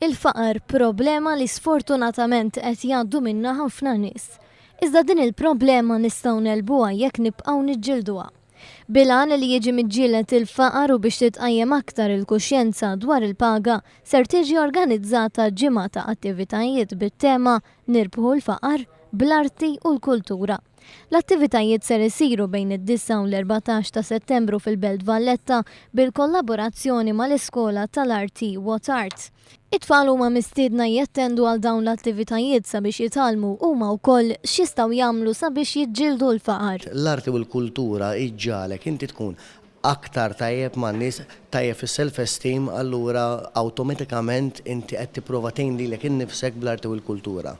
Il-faqar problema li sfortunatament qed jgħaddu minnha ħafna nies. Iżda din il-problema nistgħu negħlbuha jekk nibqgħu niġġielduha. Bil-għan li jiġi miġġieled il-faqar u biex titqajjem aktar il-kuxjenza dwar il-paga, ser tiġi organizzata ġimgħa ta' attivitajiet bit-tema 'Nirbħu l-Faqar, bl-Arti u l-Kultura'. L-attivitajiet ser isiru bejn id-disgħa u l-14 ta' Settembru fil-Belt Valletta bil-kollaborazzjoni mal-iskola tal-arti What Art. It-tfal huma mistiedna jattendu għal dawn l-attivitajiet sabiex jitgħallmu huma wkoll x'jistgħu jagħmlu sabiex jiġġieldu l-faqar. L-arti u l-kultura jġagħlek inti tkun aktar tajjeb man-nies, tajjeb fis-self esteem, allura awtomatikament inti qed tipprova tgħin lilek innifsek bl-arti u l-kultura.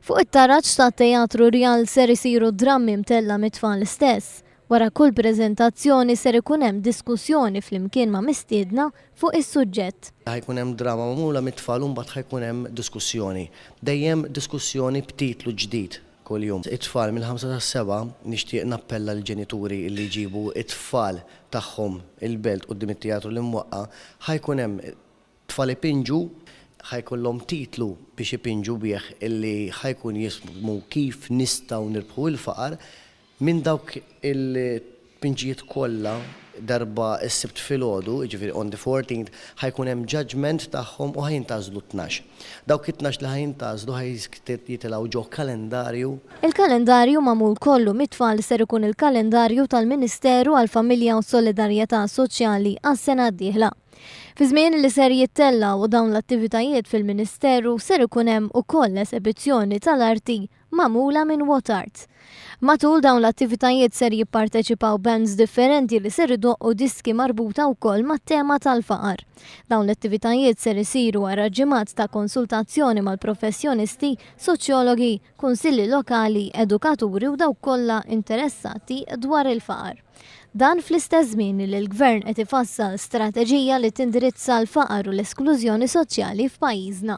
Fuq it-taraġ tat-Teatru Rjal ser isiru drammi mtellgħa mit-tfal stess. Wara kull preżentazzjoni ser ikun hemm diskussjoni flimkien ma' mistiedna fuq is-suġġett. Ħa jkun hemm drama magħmula mit-tfal u mbagħad ħa jkun hemm diskussjoni. Dejjem diskussjoni b'titlu ġdid kuljum. It-tfal mill-ħamsa sas-sebgħa nixtieq nappella lill-ġenituri li jġibu t-tfal tagħhom il-Belt quddiem it-Teatru l-Imwaqqa'. Ħa jkun hemm Tfal ipinġu, ħa jkollhom titlu biex ipinġu bih illi ħa jkun jismu Kif nistgħu nirbħu l-faqar. Minn dawk il-tpinġijiet kollha darba s-Sibt filgħodu, jiġifieri on the fourteenth, ħa jkun hemm judgement tagħhom u ħa jintgħażlu t-tnax. Dawk it-tnax li ħa jintgħażlu ħa jitilgħu ġo kalendarju. Il-kalendarju magħmul kollu mit-tfal ser ikun il-kalendarju tal-Ministeru għall-Familja u s-Solidarjetà Soċjali għas-sena d-dieħla. Fi żmien li ser jittellgħu dawn l-attivitajiet fil-Ministeru ser ikun hemm ukoll esebizzjoni tal-arti magħmula minn What Art. Matul dawn l-attivitajiet ser jipparteċipaw bands differenti li ser idoqqu diski marbuta wkoll mat-tema tal-faqar. Dawn l-attivitajiet ser isiru wara ġimgħat ta' konsultazzjoni mal-professjonisti, soċjologi, kunsilli lokali, edukaturi u dawk kollha interessati dwar il-faqar. Dan fl-istess żmien li l-Gvern qed ifassal strateġija li tindirizza l-faqar u l-esklużjoni soċjali f'pajjiżna.